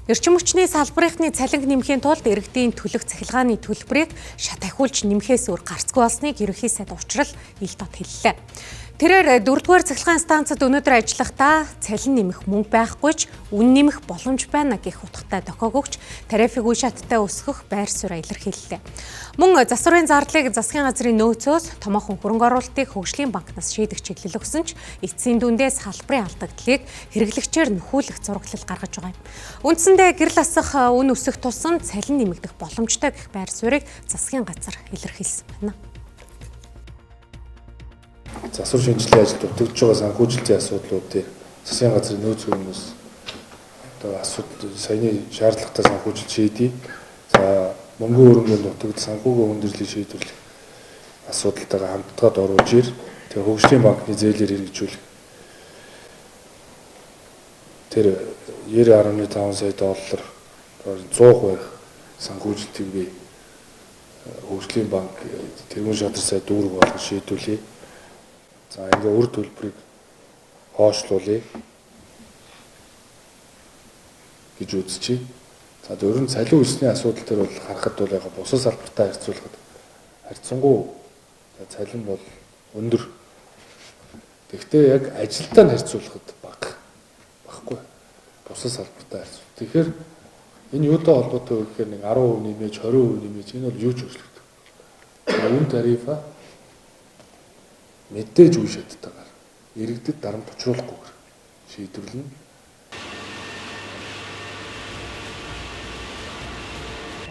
Эрчим хүчний салбарынхны цалинг нэмэхийн тулд иргэдийн төлөх цахилгааны төлбөрийг шат ахиулж нэмэхээс өөр гарцгүй болсныг ерөнхий сайд Учрал ил тод хэллээ. Тэрээр 4-р цахилгаан станцад өнөөдөр ажиллахдаа цалин нэмэх мөнгө байхгүй ч үн нэмэх боломж байна гэх утгатай дохиог өгч тарифыг үе шаттай өсгөх байр сууриа илэрхийллээ. Мөн засварын зардлыг засгийн газрын нөөцөөс томоохон хөрөнгө оруулалтыг хөгжлийн банкнаас шийдэх чиглэл өгсөн ч эцсийн дүндээ салбарын алдагдлыг хэрэглэгчээр нөхүүлэх зураглал гаргаж байгаа юм. Үндсэндээ гэрэл асах үн өсөх тусам цалин нэмэгдэх боломжтой гэх байр суурийг засгийн газар илэрхийлсэн байна. Засвар шинжилгээ ажилд дутагдж байгаа санхүүжилтийн асуудлуудыг засгийн газрын нөөц хөрөнгөөс одоо асуудал саяны шаардлагатай санхүүжилт шийдье. За мөнгөн хөрөнгөнд дутагдал санхүүгийн хүндрэлийг шийдвэрлэх асуудалтайгаа хамтдаад оруулж ир. Тэгээ хөгжлийн банкны зээлээр хэрэгжүүлэх. Тэр 90.5 сая доллар 100% санхүүжилтийг би хөгжлийн банк тэргүүн шадар сая дүүрэг болгож шийдвүлье. За ингээ үр төлбөрийг хоошлуулъя гэж үзчихье. За дөрөв нь цалин өсний асуудал төр бол харахад бол яг бусад салбартай харьцуулахад харьцангуй цалин бол өндөр. Тэгэхдээ яг ажилдаа нь харьцуулахад бага багхгүй. Бусад салбартай харьцуул. Тэгэхээр энэ юутай холбоотой вэ гэхээр нэг 10% нэмэж 20% нэмэж энэ бол юу ч өөрчлөгдөв. Үн тарифа мэдээж үе шаттайгаар иргэдэд дарамт учруулахгүйгээр шийдвэрлэнэ.